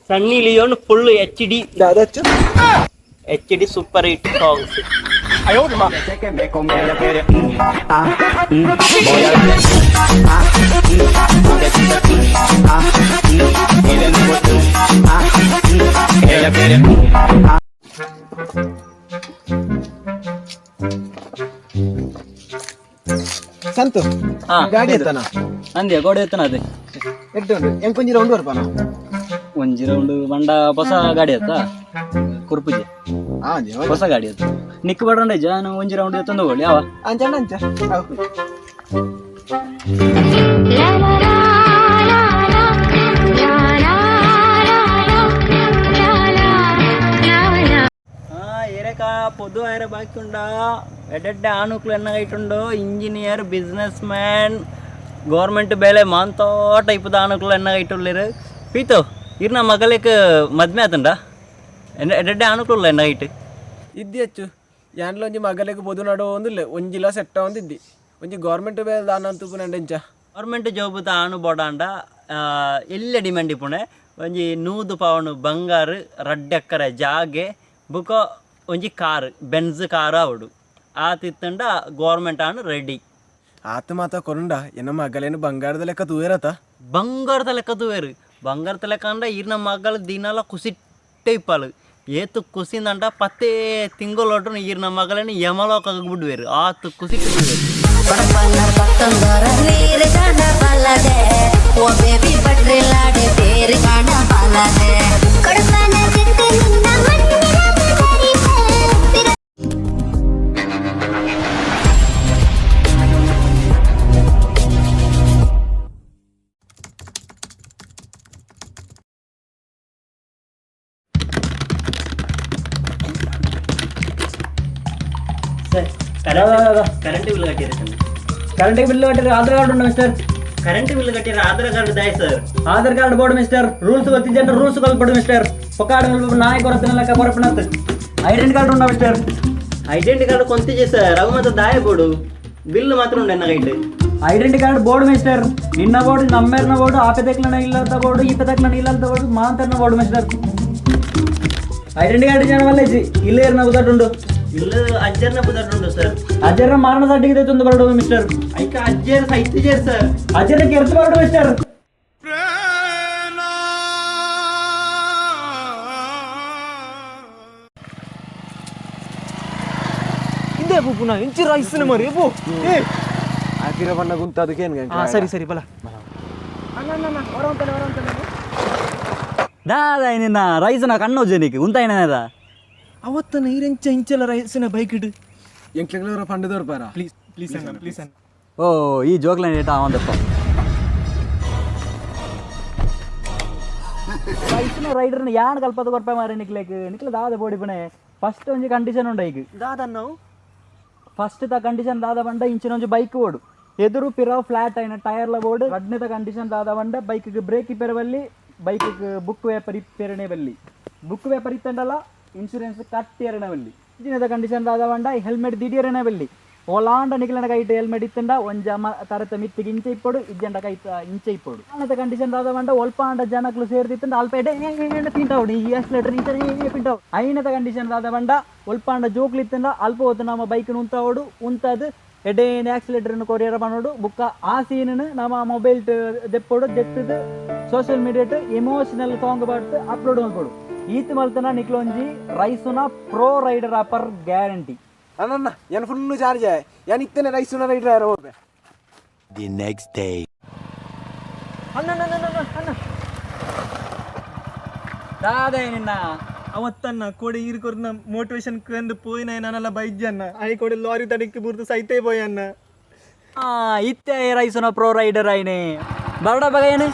Sunny Leone full H D. ದಾದಚ್ಚು. H D super hit songs. Santu. ಹಾ, ಗಾಡಿ ಇದು. ಎತ್ತನ. ಅಂದ್ಯ ಗೋಡೆ ಎತ್ತನ ಅದೇ. ಎಡ್ಡೆ ಉಂಟು, ಎಂಕೊಂಜಿ ರೌಂಡ್ ಬರ್ಪಾನ. ಒಂಜಿ ರೌಂಡ್ ಬಂಡ, ಹೊಸ ಗಾಡಿ ಆತ ಕುರ್ಪುಜೆ. ಹಾ ದೇವ. ಹೊಸ ಗಾಡಿ ಆತ, ನಿಕ್ ಬಡಂಡ ಜಾನು ಒಂಜಿ ರೌಂಡ್ ಎತ್ತೊಂದು ಹೋಗಲಿ ಯಾವ. ಅಂಚ ಅಂಚ ಅವು. La la la la la la la la la la la. ಏರಕ ಪೊದು ಆಯರ ಬಾಕಿ ಉಂಡ, ಎಡ್ಡೆಡ್ಡೆ ಆನುಕ್ಲು ಎನ್ನ ಐಟುಂಡು, engineer, business man, government ಬೇಲೆ ಮಾಂತೋ ಟೈಪ್ದ ಆನುಕ್ಲು ಎನ್ನ ಐಟುಲ್ಲೇರು. ಪೀತು, ಇರ್ನ ಮಗಲಿಕ್ ಮದ್ಮೆ ಆತುಂಡ? ಎಡ್ಡೆಡ್ಡೆ ಆನುಕ್ಲು ಎನ್ನ ಐಟ್. ಇದ್ದಿ ಹೆಚ್ಚು ಯಾನ್ಲ ಒಂಜಿ ಮಗಲೆಗ್ ಪೊದು ನಡೋ ಒಂದಿಲ್ಲ, ಒಂಜಿಲ ಸೆಟ್ ಒಂದಿದ್ದಿ, ಒಂಜಿ ಗೌರ್ಮೆಂಟ್ ಬೇಲೆ ದಾನ ಅಂತೂ ಎಂಚ. ಗೌರ್ಮೆಂಟ್ ಜಾಬ್ ಆನು ಬೋಡಾಂಡ ಎಲ್ಲ ಡಿಮ್ಯಾಂಡ್ ಇಪ್ಪುಣೆ. ಒಂಜಿ 100 ಪವನು ಬಂಗಾರು, 2 ಎಕ್ಕರೆ ಜಾಗೆ, ಬುಕ ಒಂಜಿ car, Benz car ಆವಡು. ಆತಿತ್ತಂಡ government ಆನು ರೆಡಿ. ಆತ ಮಾತ ಕೊರುಂಡ ಎನ್ನ ಮಗಲೇನು ಬಂಗಾರದ ಲೆಕ್ಕ ತೂಯರತ. ಬಂಗಾರದ ಲೆಕ್ಕ ತೂವೇರು. ಬಂಗಾರದ ಲೆಕ್ಕ ಅಂಡ ಇರ್ನ ಮಗಳು ದಿನಲ ಕುಸಿಟ್ಟೆ ಇಪ್ಪಾಳು. ಏತು ಕುಸಿಂದಂಡ ಪತ್ತೇ ತಿಂಗಳೊಟ್ಟು ಈರ್ನ ಮಗಳನ್ನ ಯಮಲೋಕಕ್ಕೆ ಬಿಡುವೇರು, ಆತು ಕುಸಿಟ್ಟು ಬಿಡುವೇರು. ನೀರು ಕಾಣಬಲ್ಲದೆ, ಓ ಬೇಬಿ, ಬಟ್ರಿಲಾಡೆ ತೇರು ಕಾಣಬಲ್ಲದೆ. ಕೊಡಪಾನ ಜೊತೆ ನಿನ್ನ ಮಣ್ಣಿನ ಬೆದರಿದೆ. Sir, current bill ಕಟ್ಟಿರ? Current bill ಕಟ್ಟಿರ ಆಧಾರ್ card ಉಂಟು mister? Current bill ಕಟ್ಟಿರ ಆಧಾರ್ card ದಾಯ್ sir? Aadhaar card board mister, rules ಗೊತ್ತಿದ್ದೆ ರೂಲ್ಸ್ ಕಲ್ಪಡು ಮಿಸ್ಟರ್. ಪೊಕ್ಕಾಡ ನಾಯಿ ಕೊರತಿನ ಲೆಕ್ಕ ಕೊರಪಿನತ್ತು. ಐಡೆಂಟಿ ಕಾರ್ಡ್ ಉಂಟಾ mister? Identity card ಕೊಂತಿಜೆ sir, ಅವು ಮಾತ್ರ ದಾಯ ಬೋಡು? ಬಿಲ್ ಮಾತ್ರ ಉಂಟು ಎನ್ನ ಕೈಟ್. Identity card board mister. ನಿನ್ನ ಬೋರ್ಡ್, ನಮ್ಮೇರ್ನ ಬೋರ್ಡು, ಆ ಪೆದಕ್ಲನ ಇಲ್ಲದ ಬೋರ್ಡು, ಈ ಪೆದಕ್ಲನ ಇಲ್ಲದ board, ಮಾಂತರ್ನ board mister. Identity card ಜನ ವಲ್ಲ ಇಲ್ಲ ಏರ್ನ ಉದಾಟುಂಡು. ಇಲ್ಲ, ಅಜ್ಜರ್ನ ಬುದಾಟುಂಡು ಸರ್. ಅಜರ್ನ ಮಾರಣ ಸರ್ಟಿಫಿಕೇಟ್ ತಂದು ಬರಡು ಮಿಸ್ಟರ್. ಐಕ ಅಜ್ಜರ್ ಸೈತಿಜೇರ್ ಸರ್. ಅಜರ್ನ ಕೆರ್ತು ಬರಡು ಮಿಸ್ಟರ್. ಇದೇ ಪುನಃ ಇಂಚಿ ರೈಸ್ನ ಮರಿ ಬೋ ಏ. ಆತಿರ ಬಣ್ಣ ಗುಂತ ಅದಕ್ಕೆ ಏನು? ಹಾ, ಸರಿ ಸರಿ, ಬಲ. ದಾದ ನಿನ್ನ ರೈಸ್ನ ಕಣ್ಣು ನಿಕ್ ಉಂತಾಯಿನ. ಅವತ್ತನ ಈರೆಂಚ ಇಂಚಲ ರೈಸ್ನ ಬೈಕ್ ಇಡು. ಎಂಕ್ಲೆಗ್ಲವರ ಪಂಡದವ್ರು ಪಾರ. ಪ್ಲೀಸ್ ಪ್ಲೀಸ್ ಅಣ್ಣ, ಪ್ಲೀಸ್ ಅಣ್ಣ. ಓ, ಈ ಜೋಕ್ಲನ್ ಏಟ ಅವಂದಪ್ಪ. ರೈಸ್ನ ರೈಡರ್ನ ಯಾನ್ ಕಲ್ಪದ ಕೊರ್ಪ ಮಾರಿ. ನಿಕ್ಲೇಕ್ ನಿಕ್ಲ ದಾದ ಬೋಡಿ ಪುಣೆ? ಫಸ್ಟ್ ಒಂಜಿ ಕಂಡೀಷನ್ ಉಂಡು ಈಗ. ದಾದಣ್ಣ ನಾವು. ಫಸ್ಟ್ ದ ಕಂಡೀಷನ್ ದಾದ ಬಂಡ, ಇಂಚಿನ ಒಂಜಿ ಬೈಕ್ ಓಡು, ಎದುರು ಪಿರಾವ್ ಫ್ಲಾಟ್ అయిన ಟೈರ್ಲ ಬೋರ್ಡ್. ರಡ್ನೆದ ಕಂಡೀಷನ್ ದಾದ ಬಂಡ, ಬೈಕ್ ಬ್ರೇಕ್ ಇಪ್ಪೆರವಲ್ಲಿ, bike book paper ಇಪ್ಪೆರನೆ ಬಲ್ಲಿ, ಬುಕ್ ಪೇಪರ್ ಇತ್ತಂಡಲ ಇನ್ಶೂರೆನ್ಸ್ ಕಟ್ಟಿಯರನೆ ಬಲ್ಲಿ. ಇಂಚಿನದ ಕಂಡೀಷನ್ ದಾದ ಬಂಡ, ಹೆಲ್ಮೆಟ್ ದಿಡಿಯರನೆ ಬಲ್ಲಿ. ಓಲಾಂಡ ನಿಕ್ಲನ ಕೈಟ್ ಹೆಲ್ಮೆಟ್ ಇತ್ತಂಡ ಒಂಜ ತರತ ಮಿತ್ತಿಗೆ ಇಂಚೆ ಇಪ್ಪೊಡು, ಇಜ್ಜಂಡ ಕೈತ ಇಂಚೆ ಇಪ್ಪೊಡು. ಆನದ ಕಂಡೀಷನ್ ದಾದ ಬಂಡ, ಒಲ್ಪ ಆಂಡ ಜನಕ್ಲು ಸೇರ್ದಿತ್ತಂಡ ಅಲ್ಪ ಎಡೆ ಪಿಂಟಾవుಡು, ಈ ಆಕ್ಸಿಲೇಟರ್ ಇಂಚ ಪಿಂಟಾವು. ಐನದ ಕಂಡೀಷನ್ ದಾದ ಬಂಡ, ಒಲ್ಪ ಆಂಡ ಜೋಕ್ಲು ಇತ್ತಂಡ ಅಲ್ಪ ಹೊತ್ತು ನಮ್ಮ ಬೈಕ್ ಉಂತಾವಡು, ಉಂತಾದ್ ಎಡೇನ ಆಕ್ಸಿಲೇಟರ್ ಕೊರಿಯರ್ ಮಾಡೋಡು. ಬುಕ್ಕ ಆ ಸೀನ್ ನಮ್ಮ ಮೊಬೈಲ್ ದೆಪ್ಪೊಡು, ದೆತ್ತದು ಸೋಷಿಯಲ್ ಮೀಡಿಯಾಟ್ ಎಮೋಷನಲ್ ಸಾಂಗ್ ಬಾಡ್ದು ಅಪ್ಲೋಡ್ ಮಲ್ಪೊಡು. ಈತ್ ಮಲ್ತನ ನಿಕ್ಲೊಂಜಿ ರೈಸುನ pro rider upper guarantee. ಅಣ್ಣ, ಏನು ಫುಲ್ ಚಾರ್ಜ್, ಯಾನ್ ಇತ್ತನೆ ರೈಸ್ ರೈಡರ್ ಯಾರೋ ಹೋಗ್ಬೆ. The next day. ಅಣ್ಣ ಅಣ್ಣ ಅಣ್ಣ ಅಣ್ಣ. ದಾದ ನಿನ್ನ? ಅವತ್ತನ್ನ ಕೋಡೆ ಈರು ಕೊರ್ನ ಮೋಟಿವೇಶನ್ ಕಂದು ಪೋಯಿನ ನಾನೆಲ್ಲ ಬೈಜ್ಜನ್ನ I ಕೋಡೆ ಲಾರಿ ತಡಿಕ್ಕೆ ಬುರ್ದು ಸೈತೇ ಪೋಯ್ ಅಣ್ಣ. ಆ, ಇತ್ತೆ ರೈಸುನ ಪ್ರೋ ರೈಡರ್ ಆಯ್ನೆ ಬರಡ ಬಗ ಏನು.